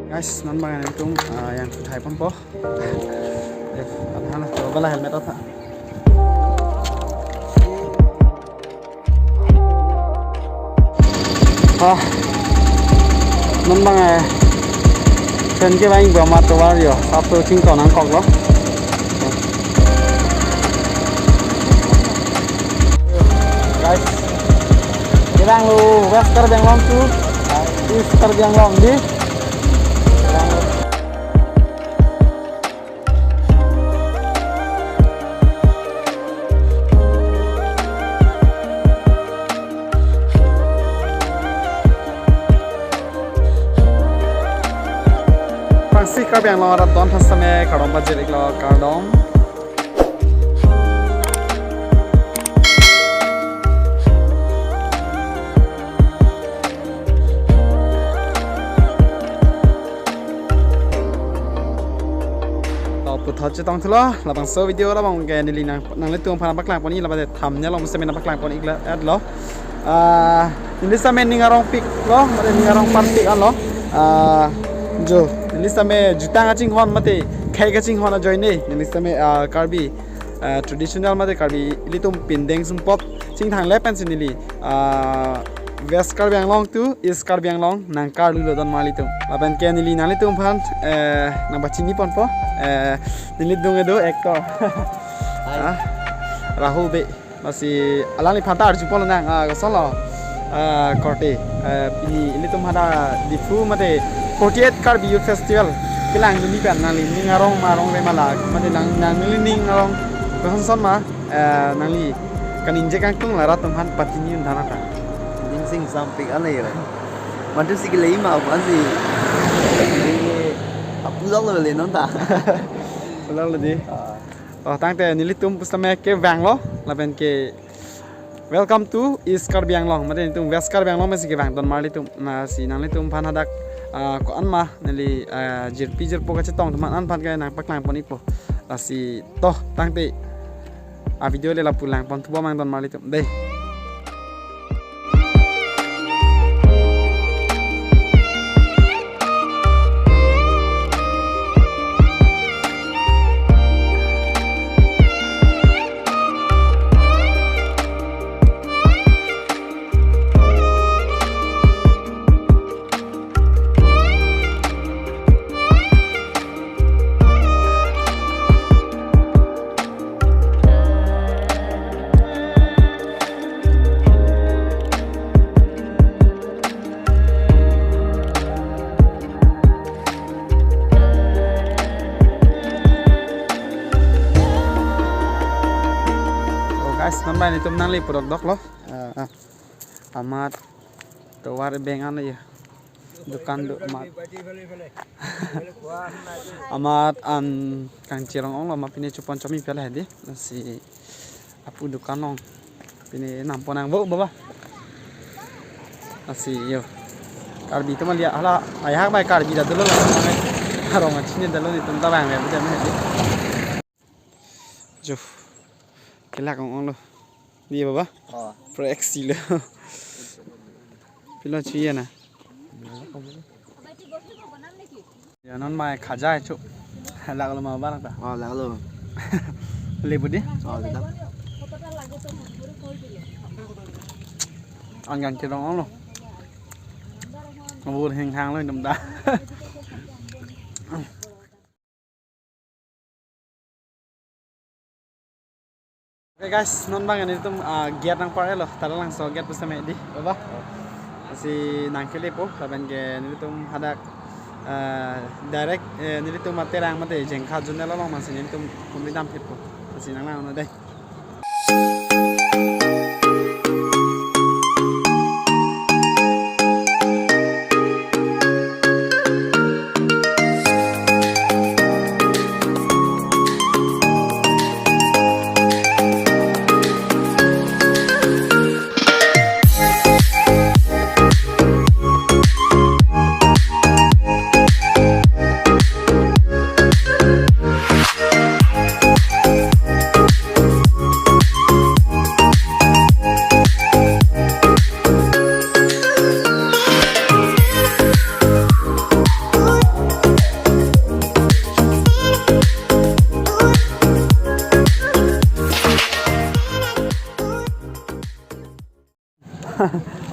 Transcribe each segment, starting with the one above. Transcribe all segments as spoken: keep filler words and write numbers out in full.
Guys, non bang nelitum, ah, yang kuthai ponpo. Ya, anhan to bala helmet ota. Ah, non bang, eh, pen ke bang gua mat tovar yo, sap to chington nangkoklo. Guys, kelang lo West Karbi Anglong to East Karbi Anglong di. Pangsi Karbi Anglong arat don aphan sitame kardom pajir-iklo, kardom. To puthot chetong thulo, labangso video labang ke neli nang, nanglitum aphan paklang pon-ik, labang thumbnail along sitame nangpaklang pon-iklo, etlo. Ah, neli sitame ning arongpiklo, mate ning arong parpik anlo. Ah, jo, neli sitame jutang kachinghon mate khei kachinghon ajoine, neli sitame, ah, Karbi, ah, traditional mate Karbi ilitum pindeng sumpot chingthang le pensi neli, ah, West Karbi Anglong to East Karbi Anglong nangkarlulo don marlitum. Lapen ke neli nanglitum aphan, eh, nangpachini ponpo, eh, neli dung kedo actor. Hai. Ah, Rahul Bey. Lasi alangliphan ta arju ponlonang, ah, kosonlo, ah, korte, eh, pini ilitum hadak Diphu mate forty-eight Karbi Youth Festival kelang dunji pen nangli ning arong ma arong re ma la, mate nang, nangli ning arong koson son ma, eh, nangli kaningje kangtung la rat atum aphan pachini un tha nang ta. Ning sing sampik ale yo. Madu si kele ma apa si? Ini apu lo le non ta. Pulang lo di. Ah. Oh, tangte nelitum pusitame kevanglo, lapen ke welcome to East Karbi Anglong, mate nelitum West Karbi Anglong pensi kevang don marlitum. Lasi nanglitum aphan hadak, ah, ko-an ma neli, ah, jirpi jirpo kachetong atum an aphan ke nangpaklang pon-ikpo. Lasi to tangte a video le lapu lang pon thubom nang don marlitum. Dei. Oh guys, non bang nelitum nangli pudok doklo. Ah, ah. Amat tovar beng an ya. Dukan do amat. Amat an kangchirong onglo ma pine chupon chomi pele hedi. Lasi apu dukan ong. Pine nampon nang bo baba. Lasi yo. Karbi atum alia hala ayahak bai Karbi ta dolo la. Arong achine dolo nelitum ta bang ya, betul hedi. Jo. Kelak ong onglo. Di baba? Oh. Proyeksi lo. Pilo chu ya na. Ya non mai khaja chu. Lak lo ma barang ta. Oh, lak lo. Lebu di? Oh, lebu. An kangchirong onglo. Ngabur hing hang lo dum da. Oke guys, non bang nelitum, ah, gate nangpar-etlo, Taralangso gate pusitame di, baba. Lasi nangkelepo, lapen ke nelitum hadak, ah, direct, eh, nelitum Terang mate Jengkha Zonal along masi nelitum kumri damphitpo. Lasi nanglang non dei.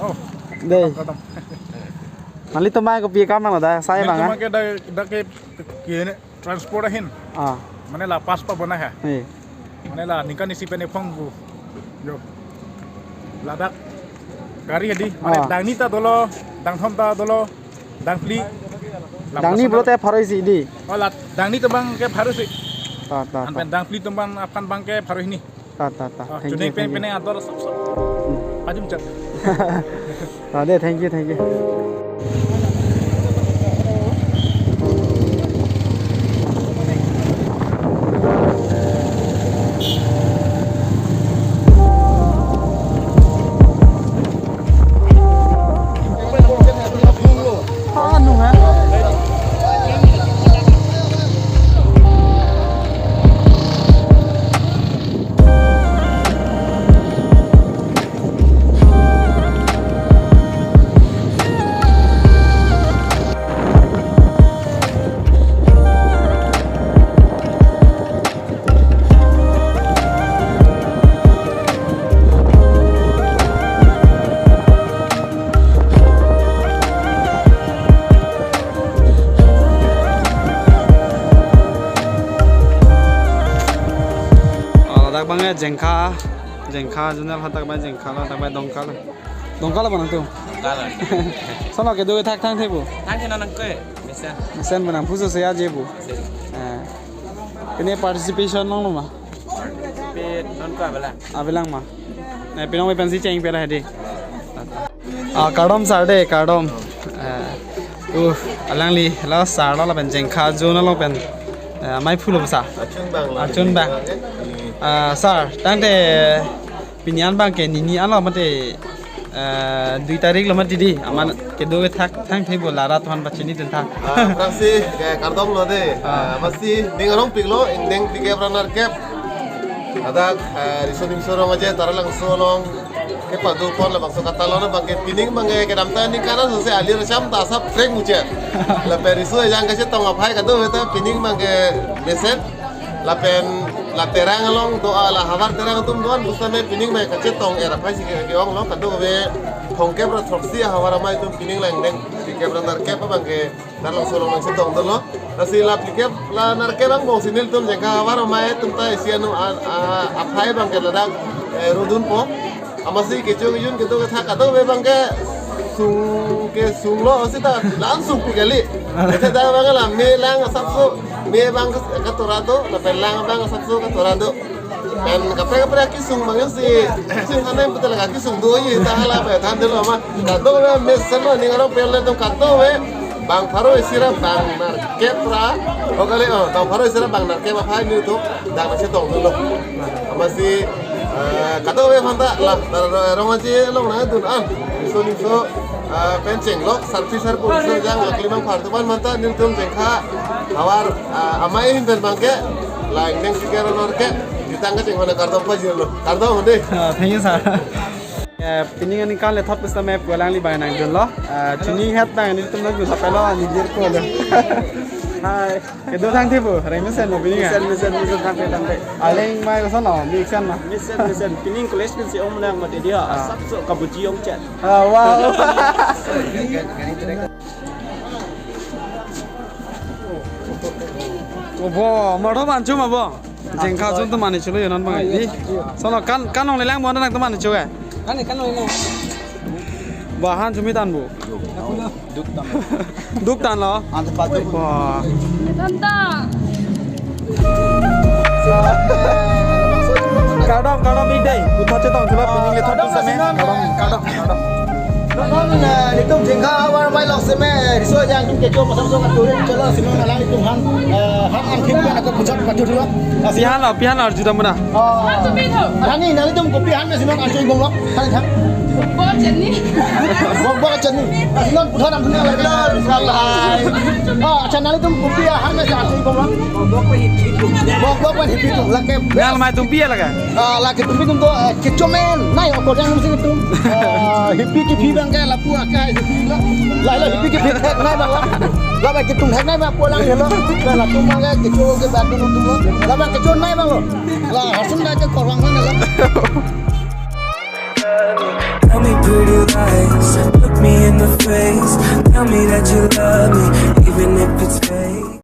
Oh, dei. Kadam, kadam. Nanglitum abang kopi akam nang lo, dak sai abang, ah? Nanglitum abang ke dak, dak ke, ke, ke ini transport ahin. Ah. Mane la pass pa bona hai. Iya. Mane la ningkan isi pen ephong pu. Jo. Ladak gari hedi. Mane, ah, dangni ta dolo, dangthom ta dolo, dangphli. La dangni pass pulote pharo isi dei. Oh, la dangni atum abang ke pharo isi. Ta, ta, ta. Anpen dangphli atum abang aphan abang ke pharo hini. Ta, ta, ta. Ah, thank you, chuneng pen, thank you. Penang ador sop sop. Hmm. Pajum chat. Ta dei, thank you, thank you. Oh, ladak abang ke Jengkha, Jengkha zonal hadak abang Jengkha lo, hadak abang Dongka lo. Dongka lo abang nangtum? Dongka lo. Sono kedo thakthang the pu? Thang the non nang ke, mesen. Mesen abang nang puso se aje pu. Mesen. Eh. Pine participation longlo ma? Participate non ko avelang. Avelang ma? Eh, pine ave pensi cheng pera hedi. Ah, kardom sir dei, kardom. Eh, uh, alangli, lo sir lo lapen Jengkha zone along pen, eh, amei phu lo sir. Achun abang lo. Achun abang. Ah, sir, tangte pini an abang ke nini an lo mate, eh, dui tarik lo mati dei. Amat kedo kethakthang the pu la rat aphan pachini dun tha. Ah, aphrangsi ke kardom lo dei. Ah. Ah, amatsi ning arongpik lo, ingdeng phlikep ra nerkep. Ladak, eh, Riso Nimso Rong Aje Taralangso along kepado pon labangso katalon abang ke pining abang ke kedamtang ningkan an sose alir cham ta asap trek muchet. Lapen riso ejang kachetong aphai kadokave ta pining abang ke mesen. Lapen la Terang along do-an, la havar Terang atum do-an pusitame pining abang kachetong er aphai si ke, ke-ong lo, kadokave thomkep ra throksi ahavar amei atum pining la ingdeng phlikep ra nerkep abang ke Taralangso along nangchetong dolo. Lasi la phlikep la nerkep angbong si nelitum Jengkha havar amei atum ta isi anu a, a, aphai abang ke ladak, eh, rodunpo. Amatsi kecho kejun kedo kethak kadokave abang ke sung ke sung lo seta la-an sungpik kali. Ete dak abang la me lang asapso, me abang katora do, lapen lang abang asapso katora do. Pen kaprek kaprek akesung abang si, sing sana yang betul lagi kesung do ye, ta hala pe than dolo ma. Kadokave mesen lo, ning arong pel le tum kadokave. Bang pharo isi ra bang nerkep ra. Oh kali, oh, bang pharo isi ra bang nerkep aphai nelitum dak nangchetong dolo. Amatsi, eh, kadokave aphan ta la, la, la, Rong Aje along nangdun an. Riso Nimso, eh, pen chenglok, sarpi sarpo, riso ejang, akli mang phar atum aphan ta nelitum Jengkha havar, eh, amei ahin pen abang ke la ingdeng phlikep ra nerkep jutang kacheng aphan kardom pajirlo. Kardom dei. Ah, thank you, sir. Eh, pining aningkan lethot pusitame pu alangli abang nangdunlo. Eh, chini het abang nelitum nangdun thapelo, nijir ko lo. Hai. Kedo thang the pu, reng mesen lo pining a? Mesen, mesen, mesen, thang the, thang the. Aling mai koson lo, mesen ma? Mesen, mesen. Pining college pensi ong lang mate dia, ah, asapso kabuji ong chet. Ah, wow. Obo, marho ban chuma bo. Jengkha chun tu mani chulo yonan bang ini. Sono kan, kan ong lelang bo nangtum mani chuga. Kan, kan ong lelang. Ba han chumi tan bo. Duk tan. Duk tan lo. Ante pa duk. Wah. Tanta. Kardom, kardom ik dei. Puthot chetong chulo pining lethot pusitame. Kardom, kardom, kardom. Non, eh, nelitum Jengkha havar amei along seme, riso ejang atum kecho masam so katurin, chalo, si non alanglitum han, eh, han angthim pen ako puchot patu dulu. Pi han lo, pi han lo arju dam na. Oh. Hani, nanglitum kopi han me si non arju ibong lo, han han. Bok cheni. Bok, bok cheni. Si non puthot nam thun lagi. Salah. Oh, accha, nanglitum kopi han me si arju ibong lo. Bok, bok pen hipi tum, lake. Nang mai tum pi lake. Ah, lake tum pi tum to, eh, kecho men, nai ako yang mesti tum. Ah, hipi kephi abang ke lapu akai hipi lo. Lai la hipi kephi thek nai abang lo. La abang ketum thek nai abang pulang lo. La latum abang ke kecho ke abang tum lo. La abang kecho nai abang lo. La hasun nai ke korang nai lo.